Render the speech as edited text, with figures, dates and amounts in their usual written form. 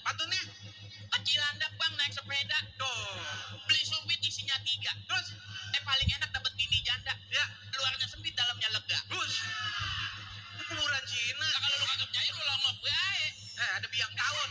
Patutnya Cilandak bang naik sepeda. tuh. Beli sumpit isinya 3. Terus Paling enak dapat bini janda. ya, Luarnya sempit, dalamnya lega. bus. Ini kuburan Cina. Nah, kalau lu kagak percaya lu longok gue. Ada biang tawon.